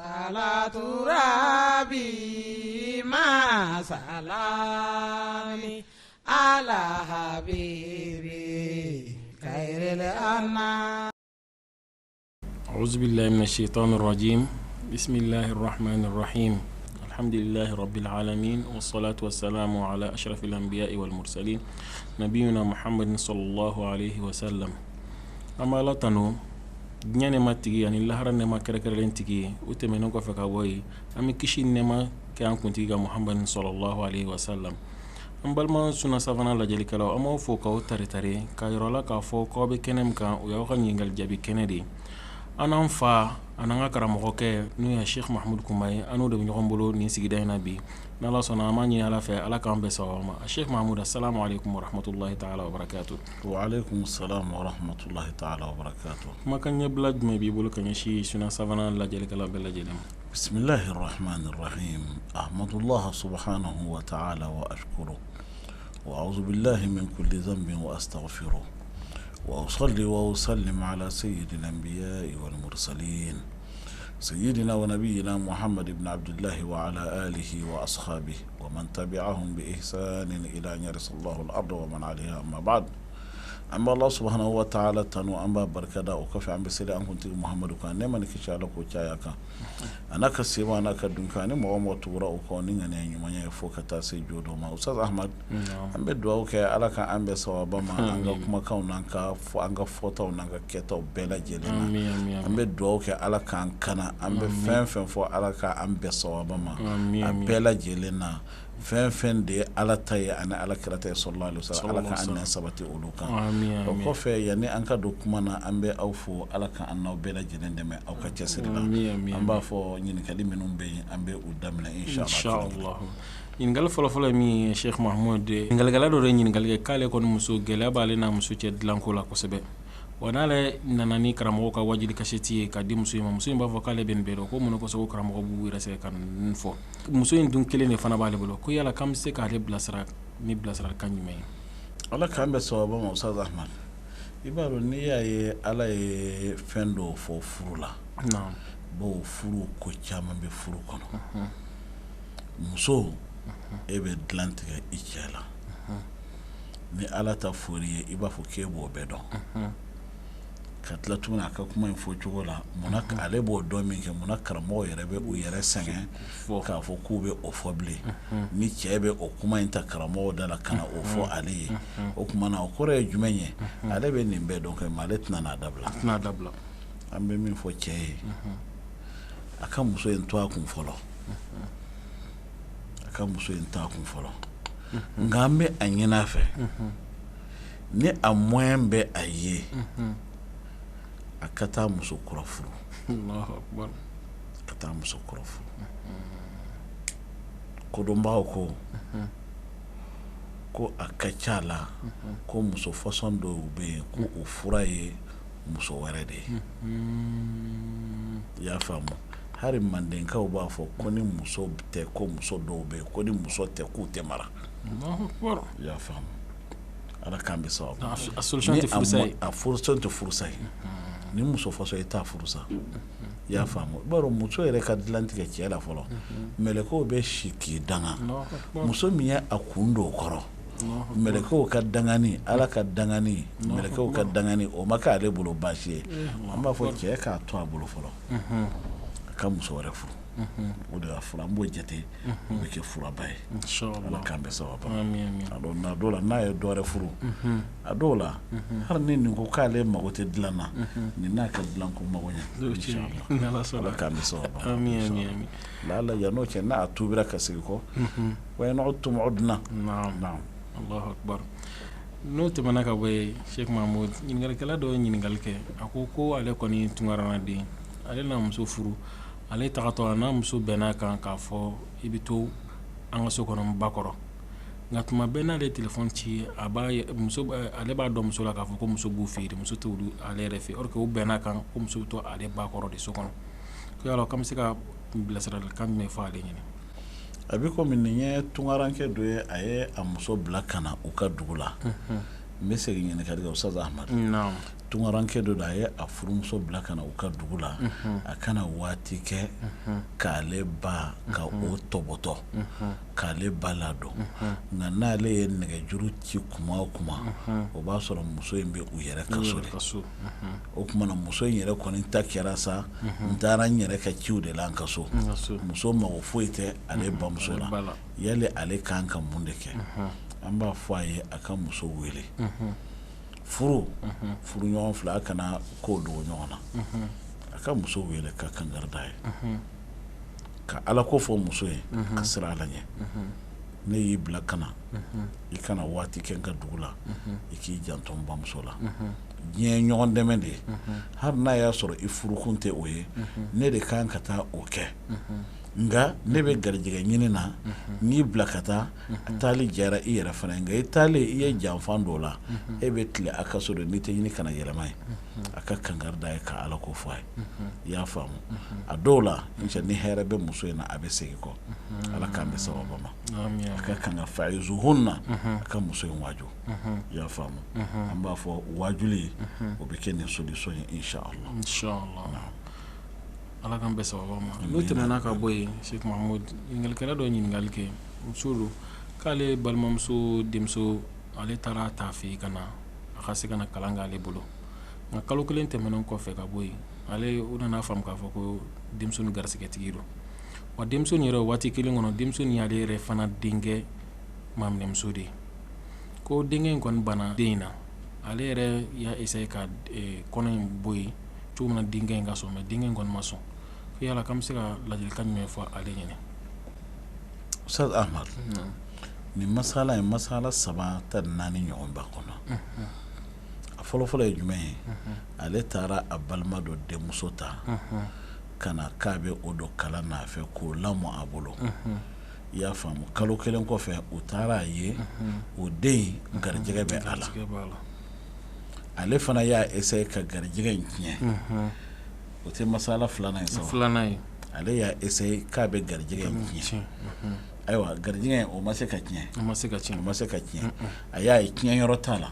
Salatu rabi ma salami ala habibi khairil anam. أعوذ بالله من الشيطان الرجيم بسم الله الرحمن الرحيم الحمد لله رب العالمين والصلاة والسلام على أشرف الأنبياء والمرسلين نبينا محمد صلى الله عليه وسلم. An b'Ala tanu, diɲɛ nɛma tigi ani lahara nɛma kɛrɛnkɛrɛnlen tigi. O tɛmɛnen kɔfɛ ka bɔ yen, an bɛ kisi nɛma kɛ an kuntigi kan Muhamadu sallallahu alaihi wasallam. An balima Suna Savana lajɛlikɛlaw, an b'aw fo k'aw tari tari k'a yira la k'a fɔ k'aw bɛ kɛnɛ min kan, o y'aw ka ɲininkali jaabi kɛnɛ de ye. An n'an fa ani an ka karamɔgɔkɛ, n'o ye Sheikh Mahamudu Kunba ye, an n'o de bɛ ɲɔgɔn bolo nin sigida in na bi. N'Ala sɔnna, an b'a ɲini Ala fɛ, Ala k'an bɛn sawaba ma. Sheikh Mahamudu, assalamu alaikum warahmatullahi ta'ala wabarakatuh. Wa alaikum salam wa rahmatullahi ta'ala wa barakatuh. Kumakan ɲɛbila jumɛn b'i bolo ka ɲɛsin Suna Savana lajɛlikɛla bɛɛ lajɛlen ma? Bismillahir rahmanir rahim. Ahmadullah subhanahu wa ta'ala wa ashkuru. Wa a'udhu billahi min kulli dhanbin wa astaghfiruh. Wa usalli wa usallim ala sayyidil anbiya'i wal mursalin. Sayyidina wa nabiyyina Muhammad ibn Abdullah wa ala alihi wa ashabihi wa man tabi'ahum bi ihsanin ila an yarisa Allahu al-arda wa man 'alayha, amma ba'd. An bɛ Allah subhanahu wa ta'ala tanu, an b'a barikada. O kɔfɛ, an bɛ seli an kuntigi Muhamadu kan, nɛɛma ni kisi, Ala k'o caya kan, a n'a ka sewa, a n'a ka dunkan, ni mɔgɔ mɔgɔ tugura o kɔ ni ŋaniya ɲumanya ye fo ka taa se jɔ dɔ ma. Ustaz Ahmad, an bɛ dugawu kɛ, Ala ka an bɛn sawaba ma an ka kumakanw n'an ka an ka fɔtaw n'an ka kɛtaw bɛɛ lajɛlen na. An bɛ dugawu kɛ, Ala k'an kana an bɛ fɛn fɛn fɔ, Ala ka an bɛn sawaba ma a bɛɛ lajɛlen na. Fɛn fɛn de ye Ala ta ye ani Ala kira ta ye sallallahu alaihi wasallam, Ala ka an nɛn sabati olu kan. O kɔfɛ, yanni an ka don kuma na, an bɛ aw fo. Ala ka an n'aw bɛɛ lajɛlen dɛmɛ aw ka cɛsiri la. An b'a fɔ, ɲininkali minnu bɛ yen, an bɛ u daminɛ inshallah. Ɲininkali fɔlɔfɔlɔ ye min ye, Sheikh Mahmoud, ɲininkalikɛla dɔ de ye ɲininkali kɛ k'ale kɔni muso, gɛlɛya b'ale n'a muso cɛ dilanko la kosɛbɛ. Wa n'ale nana ni karamɔgɔ ka wajuli kasɛti ye ka di muso in ma, muso in b'a fɔ k'ale bɛ nin bɛɛ dɔn, ko mun kosɔn ko karamɔgɔ b'u yɛrɛ sɛgɛn ka ninnu fɔ? Muso in dun kelen de fana b'ale bolo. Ko yala k'an bɛ se k'ale bilasira ni bilasiralikan jumɛn ye? Ala k'an bɛn sawaba ma. Ustaz Ahmad, i b'a dɔn, n'i y'a ye Ala ye fɛn dɔw fɔ furu la, bawo furu ko caman bɛ furu kɔnɔ. Muso, e bɛ dilan tigɛ i cɛ la. Ni Ala ta fori ye, i b'a fɔ k'e b'o bɛɛ dɔn. Ka tila tuguni, a ka kuma in fɔ cogo la, munna ale b'o dɔn min kɛ? Munna karamɔgɔ yɛrɛ bɛ u yɛrɛ sɛgɛn k'a fɔ k'u bɛ o fɔ bilen, ni cɛ bɛ o kuma in ta karamɔgɔ da la ka na o fɔ ale ye? O tuma na, o kɔrɔ ye jumɛn ye? Ale bɛ nin bɛɛ dɔn kɛ, mais ale tɛna n'a dabila. An bɛ min fɔ cɛ ye, a ka muso in to a kun fɔlɔ, a ka muso in to a kun fɔlɔ. Nka an bɛ a ɲini a fɛ, ni a moyen bɛ a ye, a ka taa muso kura furu, ka taa muso kura furu. Kodɔnbaaw ko a ka ca la ko muso façon dɔw bɛ yen, ko o fura ye muso wɛrɛ de ye. I y'a faamu? Hali mandenkaw b'a fɔ ko ni muso tɛ, ko muso dɔw bɛ yen, ko ni muso tɛ, k'u tɛ mara. I y'a faamu? Ala k'an bɛn sababu. A solution tɛ furusa ye? A solution tɛ furusa ye. Ni muso façon, i t'a furusa. I y'a faamu? I b'a dɔn, muso yɛrɛ ka dilan tigɛ cɛ la fɔlɔ, mɛlɛkɛw bɛ si k'i danga. Muso min ye a kun don o kɔrɔ, mɛlɛkɛw ka dangani, Ala ka dangani, mɛlɛkɛw ka dangani, o ma kɛ ale bolo baasi ye. An b'a fɔ cɛ k'a to a bolo fɔlɔ, a ka muso wɛrɛ furu. O de y'a fura, an b'o jate, o bɛ kɛ furaba ye. Ala k'an bɛn sababu. A dɔw la, n'a ye dɔ wɛrɛ furu, a dɔw la, hali ni nin ko k'ale mago tɛ dilan na, nin n'a ka dilan ko mago ɲɛ. Ala k'an bɛn sababu. La yan n'o cɛ, n'a tubira ka segin kɔ, wa in udtum udna. Naam. Allahu akbar. N'o tɛmɛna ka bɔ yen, Sheikh Mahmoud, ɲininkalikɛla dɔ ye ɲininkali kɛ. A ko ko ale kɔni tunkaranaden, ale n'a muso furu. Ale tagatɔ, a n'a muso bɛn'a kan k'a fɔ i bɛ to an ka so kɔnɔ, n ba kɔrɔ. Nka tuma bɛɛ n'ale téléphone ci, a b'a muso, ale b'a dɔn muso la k'a fɔ ko muso b'u fɛ yen, muso tɛ olu ale yɛrɛ fɛ yen, or que u bɛn'a kan ko muso bɛ to ale ba kɔrɔ de so kɔnɔ. Ko yala k'an bɛ se ka bilasiralikan jumɛn fɔ ale ɲɛna? A bɛ komi nin ye tunkarankɛ dɔ ye, a ye a muso bila ka na u ka dugu la. N bɛ segin ɲininkali kan, Ustaz Ahmad. Tunkarankɛ dɔ don, a ye a furumuso bila ka na u ka dugu la, a ka na waati kɛ k'ale ba ka o tɔbɔtɔ, k'ale ba ladon. Nka n'ale ye nɛgɛjuru ci kuma o kuma, o b'a sɔrɔ muso in bɛ u yɛrɛ ka so de. O tuma na, muso in yɛrɛ kɔni ta kɛra sa, n taara n yɛrɛ ka ciw de la n ka so. Muso mago foyi tɛ ale bamuso la. Yali ale kan ka mun de kɛ? An b'a fɔ a ye, a ka muso wele. Furu furuɲɔgɔn fila, a kana ko dogo ɲɔgɔn na. A ka muso wele ka kangari d'a ye, ka Ala ko fɔ muso ye, ka siran Ala ɲɛ. Ne y'i bila ka na, i kana waati kɛ n ka dugu la, i k'i janto n bamuso la. Diɲɛ ye ɲɔgɔn dɛmɛ de ye. Hali n'a y'a sɔrɔ i furukun tɛ o ye, ne de kan ka taa o kɛ. Nka ne bɛ garijɛgɛ ɲini na, n y'i bila ka taa. A taali diyara i yɛrɛ fana, nka i taalen, i ye janfa dɔ la. E bɛ tile a ka so de, n'i tɛ ɲini ka na yɛlɛma ye. A ka kangari d'a ye, ka Ala ko fɔ a ye. I y'a faamu? A dɔw la, ni hɛrɛ bɛ muso in na, a bɛ segin kɔ. Ala k'an bɛ sababu ma. A ka kan ka fa'izuhunna, a ka muso in waaju. I y'a faamu? An b'a fɔ waajuli, o bɛ kɛ nin solution ye, inshallah. Ala k'an bɛɛ sababu ma. N'o tɛmɛna ka bɔ yen, Sɛki Mahamud, ɲininkalikɛla dɔ ɲininkali kɛ, muso don, k'ale balimamuso denmuso, ale taara ta fɛ yen ka na, a ka se ka na kalan k'ale bolo. Nka kalo kelen tɛmɛnen kɔfɛ ka bɔ yen, ale u nana faamu k'a fɔ ko denmuso nin garisigɛtigi don. Wa denmuso nin yɛrɛ, waati kelen kɔnɔ, denmuso nin y'ale yɛrɛ fana denkɛ maminɛmuso de ye. Ko denkɛ in kɔni banna den in na. Ale yɛrɛ y'a essayer ka kɔnɔ in bɔ yen cogo min na denkɛ in ka sɔn, mais denkɛ in kɔni ma sɔn. Ko yala k'an bɛ se ka ladilikan jumɛn fɔ ale ɲɛna? Ustaz Ahmad, nin masala ye masala saba ta naani ɲɔgɔn ba kɔnɔ. A fɔlɔfɔlɔ ye jumɛn ye? Ale taara a balima dɔ denmuso ta ka na k'a bɛ o don kalan n'a fɛ k'o lamɔ a bolo. I y'a faamu? Kalo kelen kɔfɛ, u taara a ye o den garijɛgɛ bɛ a la. Ale fana y'a essayer ka garijɛgɛ in tiɲɛ. O tɛ masala filanan ye sa? Filanan ye. Ale y'a essayer k'a bɛ garijɛgɛ in tiɲɛ. Ayiwa, garijɛgɛ o ma se ka tiɲɛ. O ma se ka tiɲɛ. O ma se ka tiɲɛ. A y'a ye tiɲɛ yɔrɔ t'a la.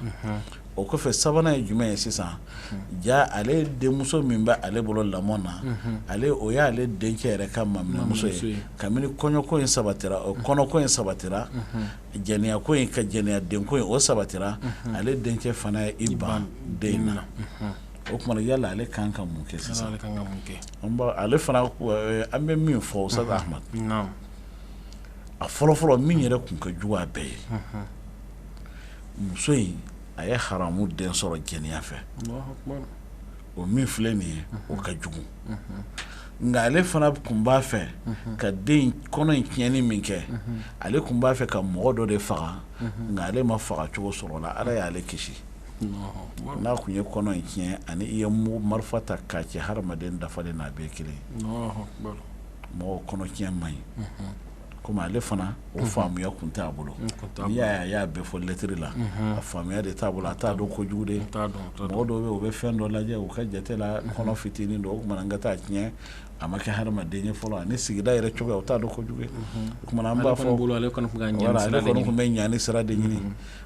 O kɔfɛ, sabanan ye jumɛn ye sisan? Ja, ale denmuso min bɛ ale bolo lamɔ na, ale o y'ale dencɛ yɛrɛ ka maminɛmuso ye. Kabini kɔɲɔko in sabatira, o kɔnɔko in sabatira, jɛnɛya ko in ka jɛnɛya denko in, o sabatira, ale dencɛ fana ye i ban den na. O tuma, yala ale kan ka mun kɛ sisan? Ale fana, an bɛ min fɔ, Ustaz Ahmad, a fɔlɔfɔlɔ min yɛrɛ tun ka jugu a bɛɛ ye, muso in a ye haramu den sɔrɔ jɛnɛya fɛ. O min filɛ nin ye, o ka jugu. Nka ale fana tun b'a fɛ ka den kɔnɔ in tiɲɛni min kɛ, ale tun b'a fɛ ka mɔgɔ dɔ de faga, nka ale ma faga cogo sɔrɔ la. Ala y'ale kisi. N'a tun ye kɔnɔ in tiɲɛ, ani i ye marifa ta k'a ci hadamaden dafalen na, a bɛɛ kelen. Mɔgɔ kɔnɔ tiɲɛ man ɲi. Komi ale fana, o faamuya tun t'a bolo. N'i y'a ye a y'a bɛɛ fɔ lɛtiri la, a faamuya de t'a bolo, a t'a dɔn kojugu de. Mɔgɔ dɔw bɛ, u bɛ fɛn dɔ lajɛ, u ka jate la, kɔnɔ fitinin don, o tuma n ka taa tiɲɛ, a ma kɛ hadamaden ye fɔlɔ, ani sigida yɛrɛ cogoya, u t'a dɔn kojugu ye. O tuma an b'a fɔ, ale kɔni tun bɛ ɲani sira de ɲini.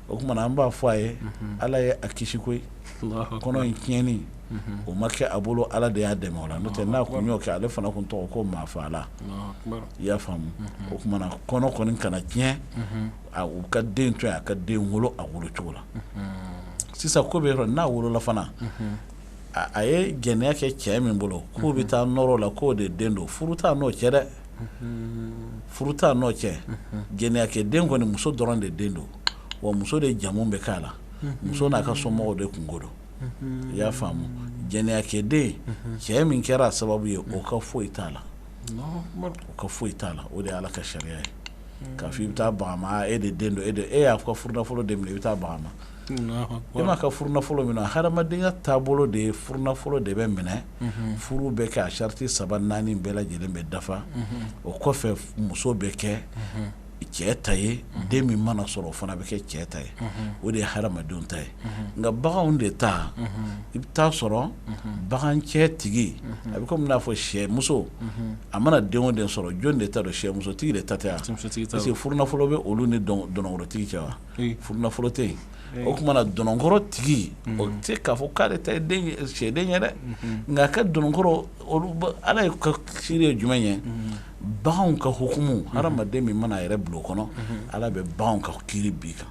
O tuma an b'a fɔ a ye, Ala ye a kisi koyi. Kɔnɔ in tiɲɛni, o ma kɛ a bolo, Ala de y'a dɛmɛ o la. N'o tɛ, n'a tun y'o kɛ, ale fana tun tɔgɔ ko maafala. I y'a faamu? O tuma na, kɔnɔ kɔni kana tiɲɛ, u ka den to yen, a ka den wolo a wolo cogo la. Sisan ko bɛ yɔrɔ n'a wolola fana, a ye jɛnɛya kɛ cɛ min bolo, k'o bɛ taa nɔrɔ la, k'o de den don, furu t'a n'o cɛ dɛ, furu t'a n'o cɛ. Jɛnɛya kɛ den kɔni, muso dɔrɔn de den don. Wa muso de jamu bɛ k'a la, muso n'a ka somɔgɔw de kunko don. I y'a faamu? Jɛnɛya kɛ den, cɛ min kɛra a sababu ye, o ka foyi t'a la, o ka foyi t'a la. O de ye Ala ka sariya ye. K'a fɔ i bɛ taa baga ma, e de den don, e de, e y'a ka furunafolo de minɛ, i bɛ taa baga ma, e m'a ka furunafolo minɛ. Hadamadenya taabolo de ye, furunafolo de bɛ minɛ, furu bɛ kɛ, a sariti saba naani bɛɛ lajɛlen bɛ dafa. O kɔfɛ, muso bɛ kɛ cɛ ta ye, den min mana sɔrɔ o fana bɛ kɛ cɛ ta ye. O de ye hadamadenw ta ye. Nka baganw de ta, i bɛ taa sɔrɔ bagan cɛ tigi, a bɛ komi n'a fɔ sɛmuso, a mana den o den sɔrɔ, jɔn de ta don? Sɛmusotigi de ta tɛ wa? Parce que furunafolo bɛ olu ni dɔnɔnkɔrɔtigi cɛ wa? Furunafolo tɛ yen. O tuma na dɔnɔnkɔrɔ tigi, o tɛ k'a fɔ k'ale ta ye sɛden ye dɛ. Nka a ka dɔnɔnkɔrɔ, olu Ala ye ka kiiri ye jumɛn ye? Baganw ka hukumu, hadamaden min mana a yɛrɛ bila o kɔnɔ, Ala bɛ baganw ka kiiri b'i kan.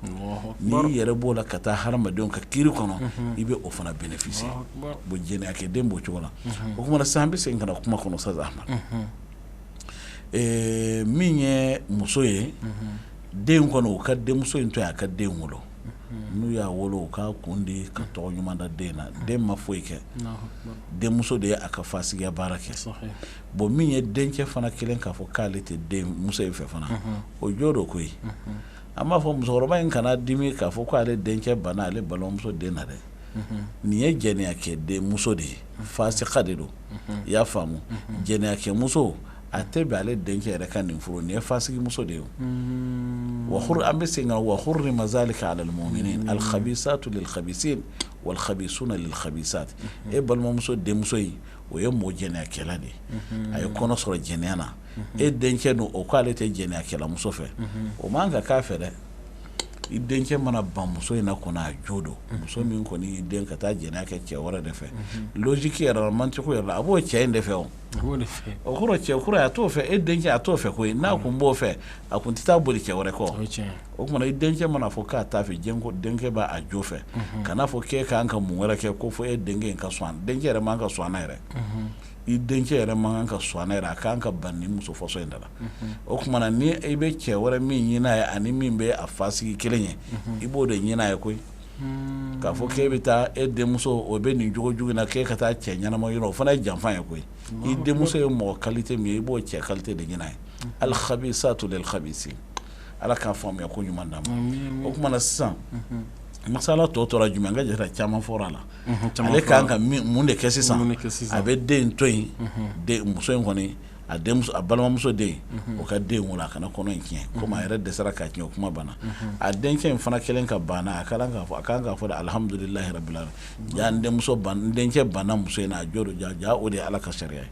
N'i yɛrɛ b'o la ka taa hadamadenw ka kiiri kɔnɔ, i bɛ o fana bénéficier. Bon, jɛnɛyakɛ den b'o cogo la. O tuma na sisan, an bɛ segin ka na kuma kɔnɔ sisan. Ahmad, min ye muso ye, den kɔnɔ, u ka denmuso in to yen, a ka den wolo. N'u y'a wolo, u k'a kun di ka tɔgɔ ɲuman da den na. Den ma foyi kɛ, denmuso de ye a ka fasigiya baara kɛ. Bon, min ye dencɛ fana kelen k'a fɔ k'ale tɛ den muso in fɛ fana, o jo don koyi. An b'a fɔ musokɔrɔba in kana dimi k'a fɔ k'ale dencɛ banna ale balimamuso den na dɛ. Nin ye jɛnɛyakɛ denmuso de ye, fasika de don. I y'a faamu? Jɛnɛyakɛ muso, a tɛ bɛn ale dencɛ yɛrɛ ka nin furu. Nin ye fasigimuso de ye. Wa an bɛ segin ka wa hurrima zalika alal mu'minin alkhabisatu lilkhabisin walkhabisuna lilkhabisat. E balimamuso denmuso in, o ye mɔgɔ jɛnɛyakɛla de ye, a ye kɔnɔ sɔrɔ jɛnɛya na. E dencɛ dun, o k'ale tɛ jɛnɛyakɛlamuso fɛ, o man ka k'a fɛ dɛ. I dencɛ mana ban muso in na kɔnɔ, a jo don. Muso min kɔni y'i den ka taa jɛnɛya kɛ cɛ wɛrɛ de fɛ, logique yɛrɛ la, mantiqu yɛrɛ la, a b'o cɛ in de fɛ. O o kɔrɔ, cɛ kɔrɔ, a t'o fɛ. E dencɛ, a t'o fɛ koyi. N'a kun b'o fɛ, a kun tɛ taa boli cɛ wɛrɛ kɔ. O tuma, i dencɛ mana fɔ k'a t'a fɛ, denkɛ b'a jo fɛ. Kan'a fɔ k'e kan ka mun wɛrɛ kɛ ko fɔ e denkɛ in ka sɔn. Denkɛ yɛrɛ man ka sɔn a yɛrɛ. I dencɛ yɛrɛ man kan ka sɔn a yɛrɛ. A kan ka ban ni muso façon in da la. O tuma na, ni i bɛ cɛ wɛrɛ min ɲini a ye, ani min bɛ a fasigi kelen ye, i b'o de ɲini a ye koyi. K'a fɔ k'e bɛ taa e denmuso, o bɛ nin jogo jugu na, k'e ka taa cɛ ɲɛnama ɲini, o fana ye janfa ye koyi. I denmuso ye mɔgɔ qualité min ye, i b'o cɛ qualité de ɲini a ye. Alkhabisatu lilkhabisin. Ala k'a faamuya ko ɲuman d'an ma. O tuma na sisan, masala tɔ tora jumɛn? Ka jate caman fɔra a la. Ale kan ka mun de kɛ sisan? A bɛ den to yen. Muso in kɔni, a denmuso, a balimamuso den, o ka den wolo, a kana kɔnɔ in tiɲɛ komi a yɛrɛ dɛsɛra k'a tiɲɛ. O kuma banna. A dencɛ in fana kelen ka banna, a kan k'a fɔ, a kan k'a fɔ alhamdulilahi rabbil alamin. Ja, n denmuso ban, n dencɛ banna muso in na, a jo don. Ja ja, o de ye Ala ka sariya ye.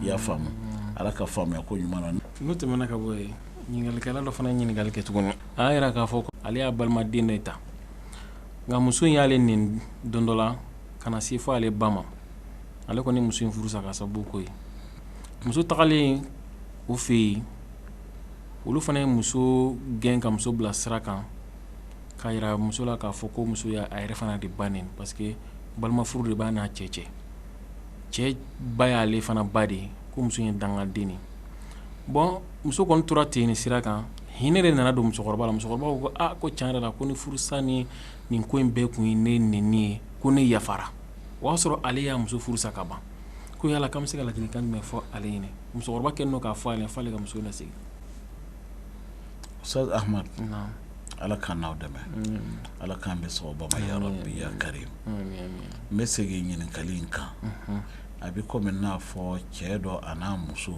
I y'a faamu? Ala ka faamuya ko ɲuman na. N'o tɛmɛna ka bɔ yen, ɲininkalikɛla dɔ fana ye ɲininkali kɛ tuguni. A y'a jira k'a fɔ ale y'a balimaden de ta, nka muso in y'ale nin don dɔ la ka na se fo ale ba ma. Ale kɔni muso in furu sa ka sababu ko ye. Muso tagalen o fɛ yen, olu fana ye muso gɛn ka muso bila sira kan, k'a jira muso la k'a fɔ ko muso y'a yɛrɛ fana de ba neni, parce que balima furu de b'a n'a cɛ cɛ. Cɛ ba y'ale fana ba de ye, ko muso ye dangaden de. Bon, muso kɔni tora ten nin sira kan. Hinɛ de nana don musokɔrɔba la. Musokɔrɔba ko aa, ko tiɲɛ yɛrɛ la, ko ni furusa ni nin ko in bɛɛ kun ye ne neni ye, ko ne yafara. O y'a sɔrɔ ale y'a muso furu sa ka ban. Ko yala k'an bɛ se ka ladilikan jumɛn fɔ ale ɲɛna? Musokɔrɔba kɛlen don k'a fɔ a ɲɛna f'ale ka muso lasegin. Ustaz Ahmad, Ala k'an n'aw dɛmɛ, Ala k'an bɛ sababu ma, ya Rabbi ya Karim. N bɛ segin ɲininkali in kan. A bɛ komi n'a fɔ cɛ dɔ a n'a muso,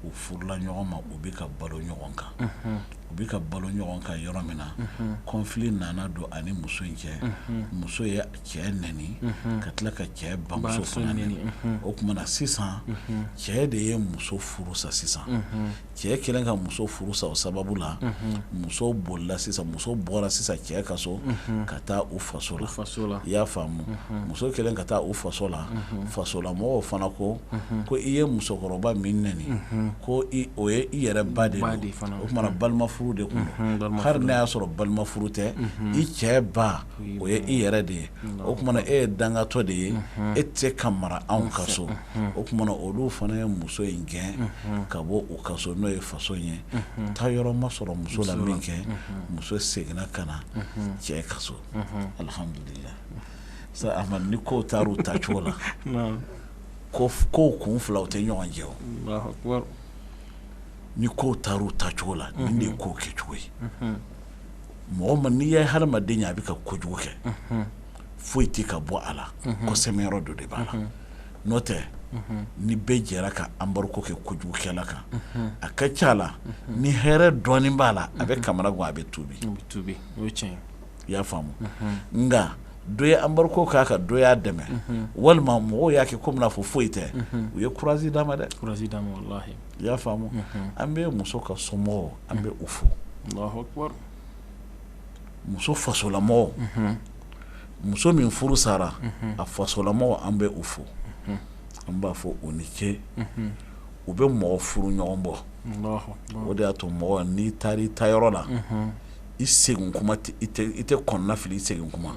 u furula ɲɔgɔn ma, u bɛ ka balo ɲɔgɔn kan. U bɛ ka balo ɲɔgɔn kan yɔrɔ min na, conflit nana don ani muso in cɛ. Muso ye cɛ nɛni, ka tila ka cɛ bamuso fana nɛni. O tuma na sisan, cɛ de ye muso furu sa sisan. Cɛ kɛlen ka muso furu sa, o sababu la, muso bolila sisan, muso bɔra sisan cɛ ka so ka taa u faso la. I y'a faamu? Muso kɛlen ka taa u faso la, fasolamɔgɔw fana ko ko i ye musokɔrɔba min nɛni, ko o ye i yɛrɛ ba de ye. O tuma na balima furu de tun don. Hali n'a y'a sɔrɔ balima furu tɛ, i cɛ ba, o ye i yɛrɛ de ye. O tuma na e ye dangatɔ de ye, e tɛ se ka mara anw ka so. O tuma na olu fana ye muso in gɛn ka bɔ u ka so, n'o ye faso ye. Taa yɔrɔ ma sɔrɔ muso la min kɛ, muso seginna ka na cɛ ka so. Alihamdulila. Ahmad, ni kow taara u taacogo la, ko kow kun fila, u tɛ ɲɔgɔn jɛ. O ni kow taara u taacogo la, nin de ye kow kɛcogo ye. Mɔgɔ ma, n'i ye hadamaden ye a bɛ ka kojugu kɛ, foyi tɛ ka bɔ a la, ko sɛmɛyɔrɔ dɔ de b'a la. N'o tɛ, Ni bɛɛ jɛra ka embargo kɛ kojugukɛla kan, a ka ca la, ni hɛrɛ dɔɔnin b'a la, a bɛ kamana gan, a bɛ tubi. I y'a faamu? Nka dɔ ye embargo k'a kan, dɔ y'a dɛmɛ, walima mɔgɔw y'a kɛ komi n'a fɔ foyi tɛ, u ye courage d'a ma dɛ. I y'a faamu? An bɛ muso ka somɔgɔw, an bɛ u fo. Muso fasolamɔgɔw, muso min furu sara, a fasolamɔgɔw, an bɛ u fo. An b'a fɔ u ni ce. U bɛ mɔgɔ furu ɲɔgɔn bɔ. O de y'a to mɔgɔ, n'i taara i ta yɔrɔ la, i segin kuma, i tɛ kɔnɔna fili i segin kuma.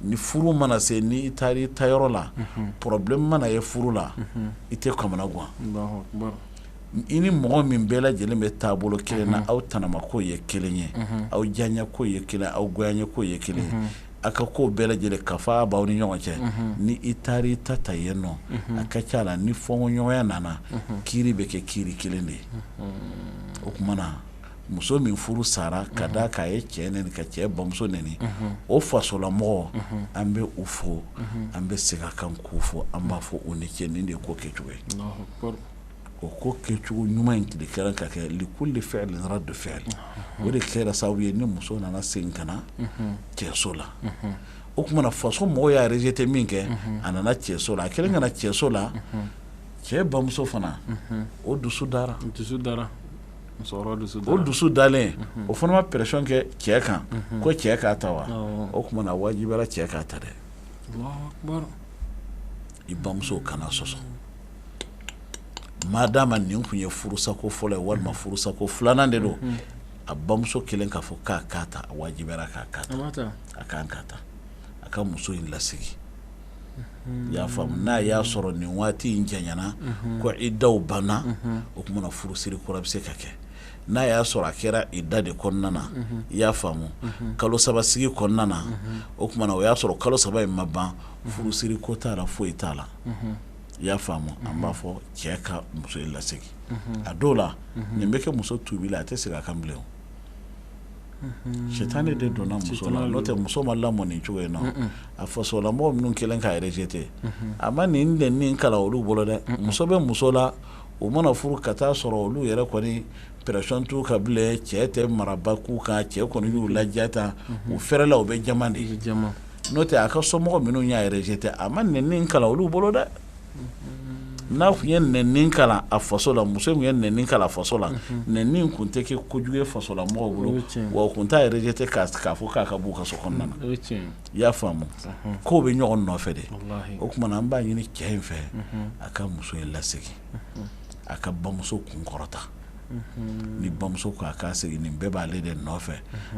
Ni furu mana se, ni i taara i ta yɔrɔ la, problème mana ye furu la, i tɛ kamana gan. I ni mɔgɔ min bɛɛ lajɛlen bɛ taabolo kelen na, aw tanamako ye kelen ye, aw diyanyeko ye kelen, aw goyanyeko ye kelen ye, aw ka ko bɛɛ lajɛlen kafa b'aw ni ɲɔgɔn cɛ, ni i taara i ta ta yen nɔ, a ka ca la, ni fɔɲɔgɔnya nana, kiiri bɛ kɛ kiiri kelen de ye. O tuma na, muso min furu sara ka da k'a ye cɛ neni, ka cɛ bamuso neni, o fasolamɔgɔ, an bɛ u fo. An bɛ segin a kan k'u fo. An b'a fɔ u ni ce. Nin de ye ko kɛcogo ye. O ko kɛcogo ɲuman in de kɛra ka kɛ likulli fi'lin raddu fi'l. O de kɛra sababu ye ni muso nana segin ka na cɛso la. O tuma na, faso mɔgɔw y'a rejeté min kɛ, a nana cɛso la. A kɛlen ka na cɛso la, cɛ bamuso fana, o dusu dara. O dusu dalen, o fana ma pression kɛ cɛ kan ko cɛ k'a ta wa. O tuma na, wajibiyara cɛ k'a ta dɛ. I bamuso kana sɔsɔ. Maa d'a ma, nin tun ye furusako fɔlɔ ye walima furusako filanan de don. A bamuso kelen k'a fɔ k'a k'a ta, a wajibiyara k'a k'a ta. A kan k'a ta, a ka muso in lasegin. I y'a faamu? N'a y'a sɔrɔ nin waati in janyana ko i daw banna, o tuma na furusiri kura bɛ se ka kɛ. N'a y'a sɔrɔ a kɛra i da de kɔnɔna na, i y'a faamu, kalo 3 sigi kɔnɔna na, o tuma na, o y'a sɔrɔ kalo 3 in ma ban, furusiri ko t'a la, foyi t'a la. I y'a faamu? An b'a fɔ cɛ ka muso in lasegin. A dɔw la, nin bɛ kɛ, muso tubi la, a tɛ segin a kan bilen. Sitanɛ de donna muso la. N'o tɛ, muso ma lamɔ nin cogo in na. A fasolamɔgɔ minnu kɛlen k'a rejeté, a ma nin nin kalan olu bolo dɛ. Muso bɛ muso la, u mana furu ka taa sɔrɔ olu yɛrɛ kɔni, pression t'u kan bilen, cɛ tɛ maraba k'u kan, cɛ kɔni y'u ladiya tan, u fɛrɛla, u bɛ jama de. N'o tɛ, a ka somɔgɔ minnu y'a rejeté, a ma nɛni kalan olu bolo dɛ. N'a tun ye nɛni kalan a faso la, muso tun ye nɛni kalan faso la, nɛni tun tɛ kɛ kojugu ye fasolamɔgɔw bolo, wa u tun t'a rejeté k'a fɔ k'a ka b'u ka so kɔnɔna na. I y'a faamu? Kow bɛ ɲɔgɔn nɔfɛ de. O tuma na, an b'a ɲini cɛ in fɛ, a ka muso in lasegin, a ka bamuso kun kɔrɔta. Ni bamuso ko a k'a segin, nin bɛɛ b'ale de nɔfɛ.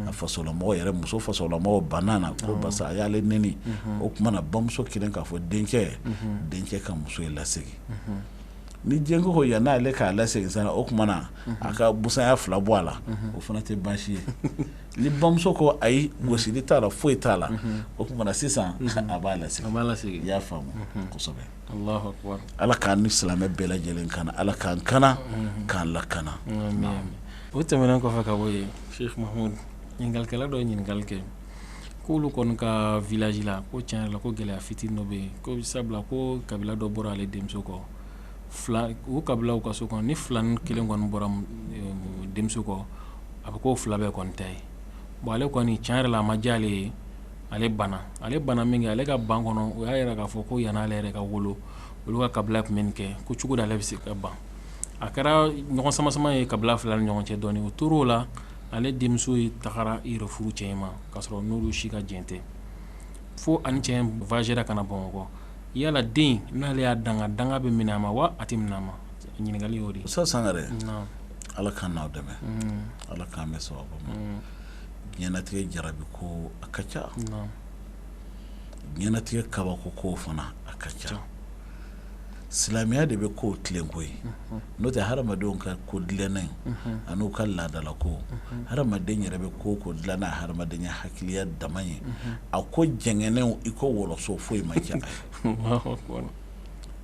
A fasolamɔgɔ yɛrɛ, muso fasolamɔgɔ banna na ko basa a y'ale neni. O tuma na, bamuso kelen k'a fɔ denkɛ, denkɛ ka muso in lasegin. Ni denkɛ ko yan'ale k'a lasegin sa, o tuma na a ka busanya fila bɔ a la, o fana tɛ baasi ye. Ni bamuso ko ayi, gosili t'a la, foyi t'a la, o tuma na sisan a b'a lasegin. I y'a faamu kosɛbɛ? Ala k'an ni silamɛ bɛɛ lajɛlen kana, Ala k'an kana k'an lakana. O tɛmɛnen kɔfɛ ka bɔ yen, Sheikh Mahmoud, ɲininkalikɛla dɔ ye ɲininkali kɛ k'olu kɔni ka village la, ko tiɲɛ yɛrɛ la, ko gɛlɛya fitinin dɔ bɛ yen, ko sabula ko kabila dɔ bɔra ale denmuso kɔ. Fila u kabilaw ka so kɔnɔ, ni filanin kelen kɔni bɔra denmuso kɔ, a bɛ k'o fila bɛɛ kɔni ta ye. Bon, ale kɔni, tiɲɛ yɛrɛ la, a ma diya ale ye. Ale banna. Ale banna min kɛ, ale ka ban kɔnɔ, o y'a yira k'a fɔ ko yan'ale yɛrɛ ka wolo, olu ka kabila tun bɛ nin kɛ, ko cogo di ale bɛ se ka ban? A kɛra ɲɔgɔn sama-sama ye kabila fila ni ɲɔgɔn cɛ dɔɔnin. O tor'o la, ale denmuso ye tagara i yɛrɛ furu cɛ in ma k'a sɔrɔ n'olu si ka jɛn tɛ, fo ani cɛ in voyagera ka na Bamakɔ. Yala den, n'ale y'a danga, danga bɛ minɛ a ma wa a tɛ minɛ a ma? Ɲininkali y'o de ye. Ustaz Sangare, Ala k'an n'aw dɛmɛ, Ala k'an bɛn sababu ma. Diɲɛnatigɛ jarabi ko a ka ca, diɲɛnatigɛ kabako ko fana a ka ca. Silamɛya de bɛ ko tilen ko ye. N'o tɛ, hadamadenw ka ko dilannen an'u ka laadala ko, hadamaden yɛrɛ bɛ ko ko dilan n'a hadamadenya hakiliya dama ye, a ko jɛngɛnenw i ko wɔlɔsɔ, foyi ma diya.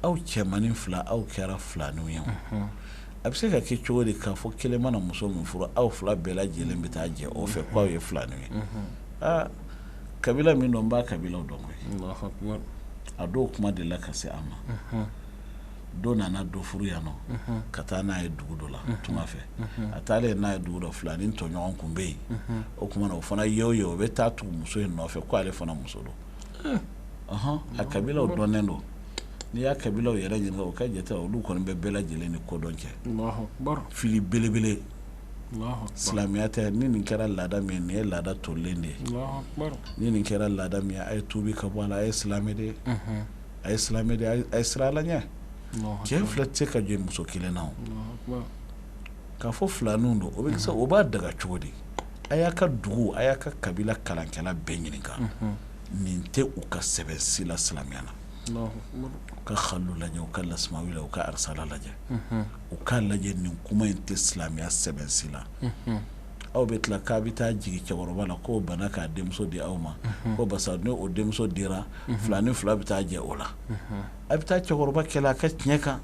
Aw cɛmannin fila, aw kɛra filaninw ye. A bɛ se ka kɛ cogo di k'a fɔ kelen mana muso min furu, aw fila bɛɛ lajɛlen bɛ taa jɛ o fɛ k'aw ye filaninw ye? Aa, kabila min don, n b'a kabilaw dɔn koyi. A dɔw kuma delila ka se an ma. Dɔ nana dɔ furu yan nɔ ka taa n'a ye dugu dɔ la tunga fɛ. A taalen n'a ye dugu dɔ, filanin tɔɲɔgɔn tun bɛ yen. O tuma na, o fana ye o ye, o bɛ taa tugu muso in nɔfɛ ko ale fana muso don. Ɔhɔn, a kabilaw dɔnnen don. N'i y'a kabilaw yɛrɛ ɲininka, o ka jate, olu kɔni bɛ bɛɛ lajɛlen ni kodɔn cɛ. Fili belebele, silamɛya tɛ. Ni nin kɛra laada min ye, nin ye laada tolilen de ye. Ni nin kɛra laada min ye, a ye tubi ka bɔ a la. A ye silamɛ de ye, a ye silamɛ de ye, a ye siran Ala ɲɛ. Cɛ fila tɛ se ka jɛ muso kelen na. K'a fɔ filaninw don, o bɛ se, o b'a daga cogo di? A y'a ka dugu, a y'a ka kabila kalankɛla bɛɛ ɲininka, nin tɛ u ka sɛbɛn si la silamɛya na. U ka xalilu lajɛ, u ka lasimawi la, u ka arisala lajɛ, u k'a lajɛ, nin kuma in tɛ silamɛya sɛbɛn si la. Aw bɛ tila k'a bɛ taa jigin cɛkɔrɔba la k'o banna k'a denmuso di aw ma, ko basa ni o denmuso dira, filanin fila bɛ taa jɛ o la. A bɛ taa cɛkɔrɔba kɛlɛ a ka tiɲɛ kan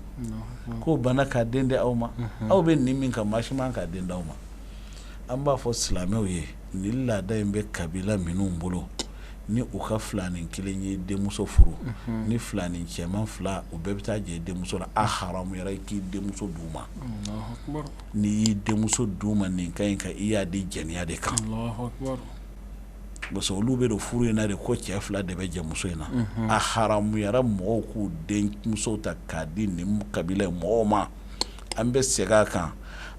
k'o banna k'a den di aw ma. Aw bɛ nin min kan, maa si man k'a den di aw ma. An b'a fɔ silamɛw ye, nin laada in bɛ kabila minnu bolo, ni u ka filanin kelen ye denmuso furu, ni filanin cɛman fila, u bɛɛ bɛ taa jɛ denmuso la, a haramuyara i k'i denmuso d'u ma. N'i y'i denmuso d'u ma, nin ka ɲi ka i y'a di jɛnɛya de kan, parce olu bɛ don furu in na de ko cɛ fila de bɛ jɛ muso in na. A haramuyara mɔgɔw k'u denmuso ta k'a di nin kabila mɔgɔw ma. An bɛ segin a kan,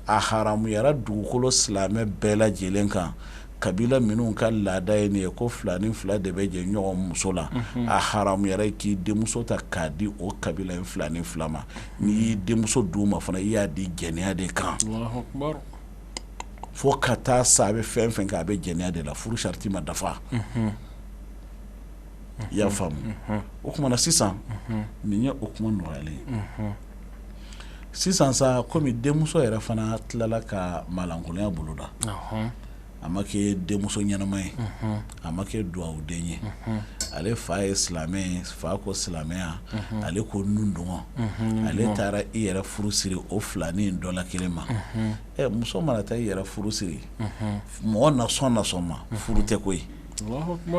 a haramuyara dugukolo silamɛ bɛɛ lajɛlen kan, kabila minnu ka laada ye nin ye ko filanin fila de bɛ jɛ ɲɔgɔn muso la, a haramuyara i k'i denmuso ta k'a di o kabila in filanin fila ma. N'i y'i denmuso d'u ma fana, i y'a di jɛnɛya de kan. Fo ka taa sa, a bɛ fɛn fɛn kɛ, a bɛ jɛnɛya de la, furu sariti ma dafa. I y'a faamu? O tuma na sisan, nin ye o kuma nɔgɔyalen ye sisan sa. Komi denmuso yɛrɛ fana tilala ka maalankolonya boloda, a ma kɛ denmuso ɲɛnama ye, a ma kɛ dugawuden ye. Ale fa ye silamɛ ye, fa ko silamɛya, ale ko nidungɔ. Ale taara i yɛrɛ furu siri o filanin dɔ la kelen ma. Ɛ, muso mana taa i yɛrɛ furu siri mɔgɔ nasɔn nasɔn ma, furu tɛ koyi.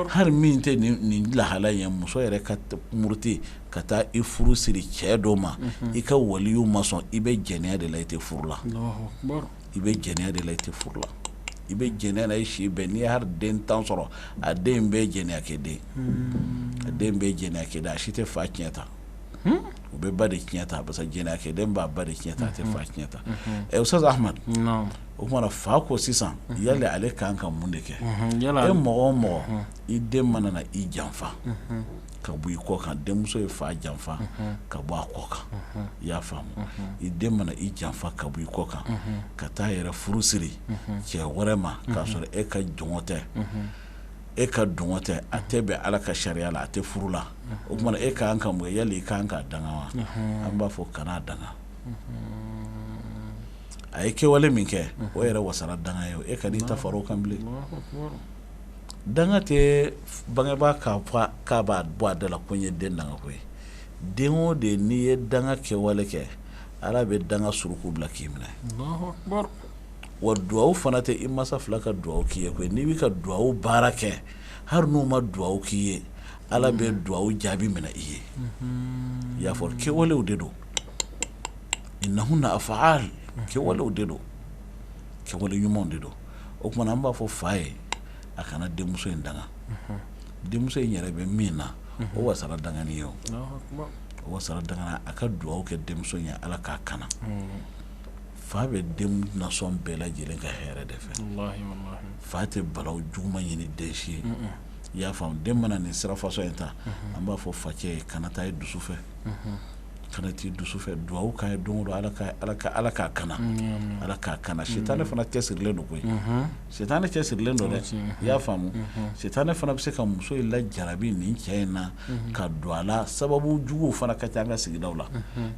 Hali min tɛ nin lahala ye, muso yɛrɛ ka muruti ka taa i furu siri cɛ dɔ ma, i ka waliyu ma sɔn, i bɛ jɛnɛya de la, i tɛ furu la. I bɛ jɛnɛya de la, i tɛ furu la. I bɛ jɛnɛya la i si bɛɛ. N'i ye hali den 10 sɔrɔ, a den bɛɛ jɛnɛya kɛ den, a den bɛɛ jɛnɛya kɛ den. A si tɛ fa tiɲɛ ta, u bɛ ba de tiɲɛ ta, parce que jɛnɛya kɛ den b'a ba de tiɲɛ ta, a tɛ fa tiɲɛ ta. Ɛ, Ustaz Ahmad, o tuma na fa ko sisan, yali ale kan ka mun de kɛ? E mɔgɔ o mɔgɔ, i den mana na i janfa ka bɔ i kɔ kan, denmuso ye fa janfa ka bɔ a kɔ kan, i y'a faamu? I den mana i janfa ka bɔ i kɔ kan ka taa yɛrɛ furu siri cɛ wɛrɛ ma k'a sɔrɔ e ka dungɔ tɛ, e ka dungɔ tɛ, a tɛ bɛn Ala ka sariya la, a tɛ furu la. O tuma e ka kan ka mun? Yali i ka kan k'a danga wa? An b'a fɔ kan'a danga. A ye kɛwale min kɛ, o yɛrɛ wasara danga ye. E ka n'i ta fara o kan bilen. Danga tɛ bangebaa k'a fɔ k'a b'a bɔ a da la ko n ye den danga koyi. Den o den, n'i ye danga kɛwale kɛ, Ala bɛ danga suruku bila k'i minɛ. Wa duwawu fana tɛ i masa fila ka duwawu k'i ye koyi. N'i bɛ ka duwawu baara kɛ, hali n'u ma duwawu k'i ye, Ala bɛ duwawu jaabi minɛ i ye. I y'a fɔ, kɛwalew de don. Innahunna afaal, kɛwalew de don, kɛwale ɲumanw de don. O tuma an b'a fɔ fa ye, a kana denmuso in danga. Denmuso in yɛrɛ bɛ min na, o wasara dangani ye, o wasara danga. A ka dugawu kɛ denmuso in ye, Ala k'a kana. Fa bɛ den nasɔn bɛɛ lajɛlen ka hɛrɛ de fɛ. Fa tɛ balawu juguman ɲini den si ye. I y'a faamu? Den mana nin sira fasɔn in ta, an b'a fɔ facɛ ye, kana taa i dusu fɛ, kana t'i dusu fɛ. Dugawu k'a ye don o don, Ala k'a kana, Ala k'a kana. Sitanɛ fana cɛsirilen don koyi, sitanɛ cɛsirilen don dɛ. I y'a faamu? Sitanɛ fana bɛ se ka muso in lajarabi nin cɛ in na ka don a la. Sababu juguw fana ka ca an ka sigidaw la,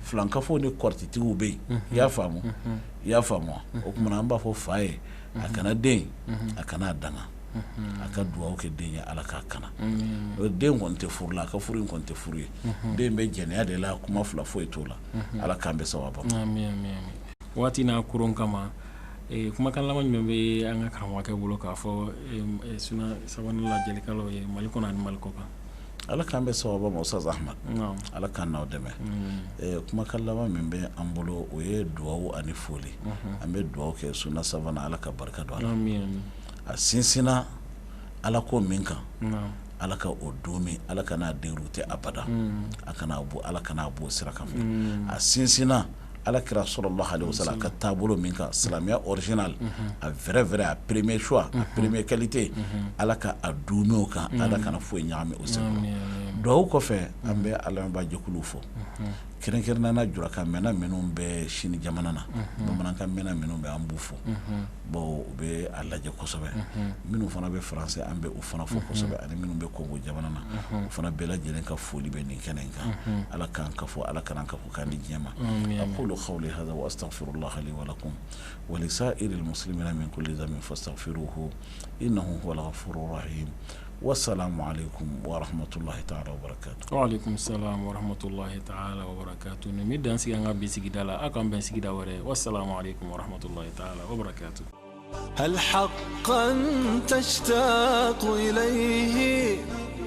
filankafow ni kɔrɔtitigiw bɛ yen. I y'a faamu? I y'a faamu? O tuma an b'a fɔ fa ye, a kana den, a kana a danga. A ka dugawu kɛ den ye, Ala k'a kana. Den kɔni tɛ furu la, a ka furu in kɔni tɛ furu ye. Den bɛ jɛnɛya de la, kuma fila foyi t'o la. Ala k'an bɛɛ sababu. Waati n'a koron kama, kumakan laban jumɛn bɛ an ka karamɔgɔkɛ bolo k'a fɔ Suna sabanan lajɛlikɛlaw ye Mali kɔnɔ ani Mali kɔ kan? Ala k'an bɛ sababu ma Ustaz Ahmad Ala k'an n'aw dɛmɛ kumakan laban min bɛ an bolo o ye dugawu ani foli an bɛ dugawu kɛ Sunna Savana Ala ka barika don a la a sinsinna Ala ko min kan Ala ka o don min Ala kan'a dérouter abada a kana bɔ Ala kan'a bɔ sira kan fɛ a sinsinna Ala kira sallallahu alaihi wasallam ka taabolo min kan silamɛya original a vrai vrai a premier choix a première qualité Ala ka a duumɛ o kan Ala kana foyi ɲagami o senkɔrɔ dugawu kɔfɛ an bɛ an lamɛnbaajɛkulu fo kɛrɛnkɛrɛnnenya la jurakan mɛnna minnu bɛ Sini jamana na bamanankan mɛnna minnu bɛ an b'u fo bon u bɛ a lajɛ kosɛbɛ minnu fana bɛ faransi an bɛ u fana fo kosɛbɛ ani minnu bɛ Kongo jamana na u fana bɛɛ lajɛlen ka foli bɛ nin kɛnɛ in kan Ala k'an kafo Ala kana kafo k'an di diɲɛ ma aqulu qawli hadha wa astaghfirullaha li wa lakum wa li sa'iril muslimina min kulli dhanbin fastaghfiruhu innahu huwal ghafurur rahim wassalamu alaikum wa rahmatullahi ta'ala wa barakatuh wa alaikum salam wa rahmatullahi ta'ala wa barakatuh nin bɛ dan sigi an ka bi sigida la aw k'an bɛn sigida wɛrɛ wassalamu alaikum wa rahmatullahi ta'ala wa barakatuh هل حقا تشتاق إليه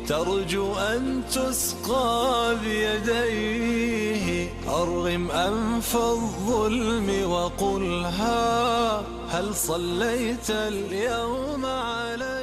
ترجو أن تسقى بيديه أرغم أنف الظلم وقلها هل صليت اليوم عليه